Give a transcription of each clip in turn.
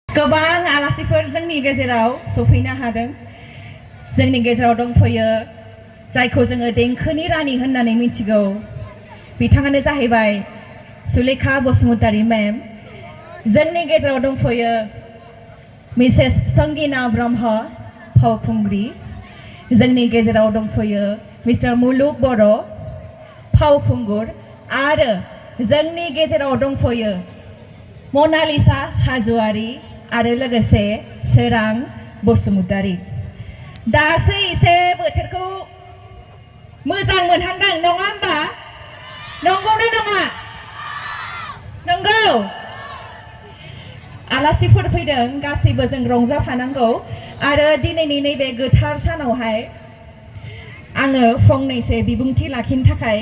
गोबां आलासिफोर जोंनि गेजेराव सफैनो हादों जोंनि गेजेराव दंफैयो जायखौ जोङो देंखोनि रानि होननानै मिथिगौ बिथाङानो जाहैबाय सुलेखा बसुमतारी मेम जोंनि गेजेराव दंफैयो मिसेस संगिना ब्रह्म फावखुंग्रि जोंनि गेजेराव दंफैयो मिस्टार मुलुग बर' फावखुंगुर आरो जोंनि गेजेराव दंफैयो मनालिसा हाज'वारी आरो लोगोसे सोरां बसुमतारी दासो एसे बोथोरखौ मोजां मोनहांदों नङा होमबा नंगौना नङा नंगौ आलासिफोर फैदों गासैबो जों रंजाफानांगौ आरो दिनैनि नैबे गोथार सानावहाय आङो फंनैसो बिबुंथि लाखिनो थाखाय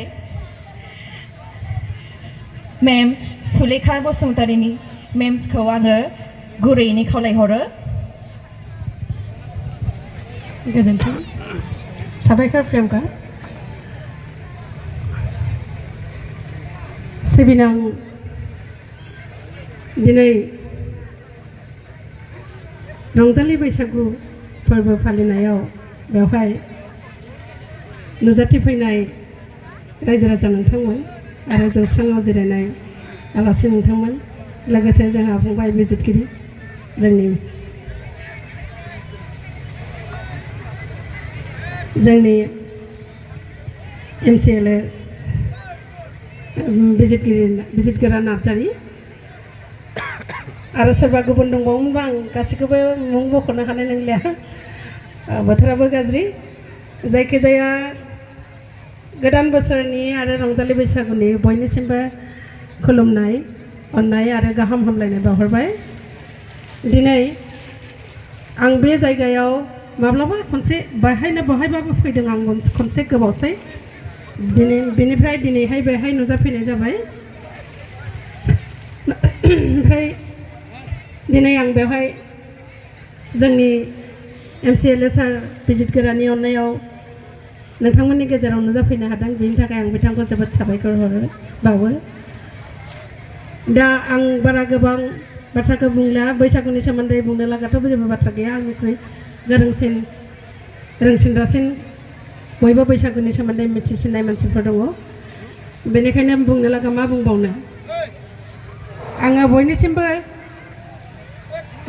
मेम सुलेखा बसुमतारीनि मेमखौ आङो गुरैयैनो खावलायहरो गोजोन्थों साबायखर प्रियंका सिबिनां दिनै रंजालि बैसागु फोरबो फालिनायाव बेवहाय नुजाथिफैनाय रायजो राजा नोंथांमोन आरो जौस्राङाव जिरायनाय आलासि नोंथांमोन लोगोसे जोंहा फंबाय बिजिरगिरि जोंनि MCLA बिजिरगिरा नार्जारी आरो सोरबा गुबुन दंबावोमोनबा आं गासैखौबो मुं मख'नो हानाय नंलिया बोथोराबो गाज्रि जायखिजाया गोदान बोसोरनि आरो रंजालि बैसागुनि बयनिसिमबो खुलुमनाय अननाय आरो गाहाम हामलायनाय बावहरबाय दिनै आं बे जायगायाव माब्लाबा खनसे बहायबाबो फैदों आं खनसे गोबावसै बिनिफ्राय दिनैहाय बेहाय नुजाफैनाय जाबाय ओमफ्राय दिनै आं बेवहाय जोंनि MCLA सार बिजिरगिरानि अननायाव नोंथांमोननि गेजेराव नुजाफैनो हादों बेनि थाखाय आं बिथांखौ जोबोद साबायखर बावो दा आं बारा गोबां बाथ्राखौ बुंला बैसागुनि सोमोन्दै बुंनो लागाथ' जेबो बाथ्रा गैया आंनिख्रुइ रोंसिनद्रासिन बयबो बैसागुनि सोमोन्दै मिथिसिननाय मानसिफोर दङ बेनिखायनो बुंनो लागा मा बुंबावनो आङो बयनिसिमबो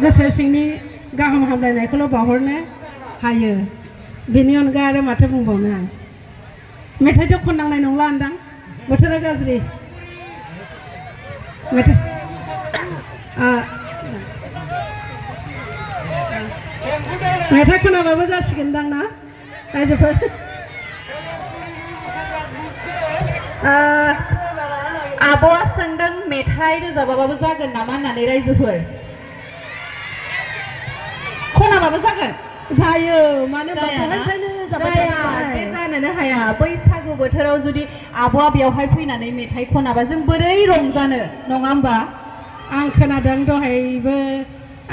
गोसो सिंनि गाहाम हामलायनायखौल' बावहरनो हायो बेनि अनगा आरो माथो बुंबावनो आं मेथाइथ' खननांनाय नंला होनदां बोथोरा गाज्रि मेथाइ खनाबाबो जासिगोनदां ना रायजोफोर आब'आ सोंदों मेथाइ रोजाबाबाबो जागोन नामा होननानै रायजोफोर खनाबाबो जागोन जायो मानो बे जानोनो हाया बैसागु बोथोराव जुदि आब'आ बेवहाय फैनानै मेथाइ खनाबा जों बोरै रंजानो नङा होमबा आं खोनादों दहायबो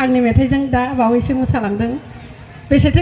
आंनि मेथाइजों दा बावैसो मोसालांदों बेसेथो